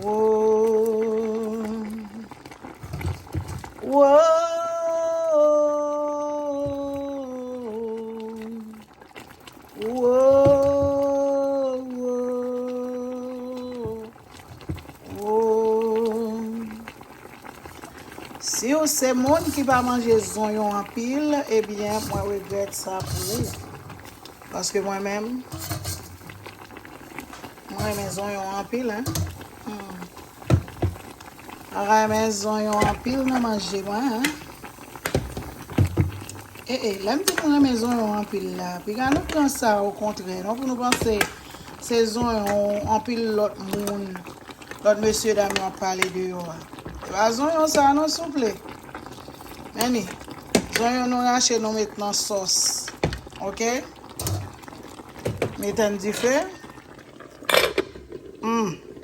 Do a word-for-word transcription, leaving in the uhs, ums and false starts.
Wo. Wo. Wo. Wo. Wo. Si w se moun ki pa manje zonyon anpil, ebyen, mwen regrèt sa pou ou. Paske mwen menm, mwen renmen zonyon anpil, en. Hmm. Mwen renmen zonyon anpil nan manje mwen, en. E, e, lè m di mwen renmen zonyon anpil la, piga nou pran sa okontrè, non, pou nou panse se zonyon anpil lòt moun, lòt mesye dam yo ap pale deyò a. Se pa zonyon sa non, souple. Men ni, zonyon nou rache, nou met nan sòs. Oke? Met an dife. Hmm.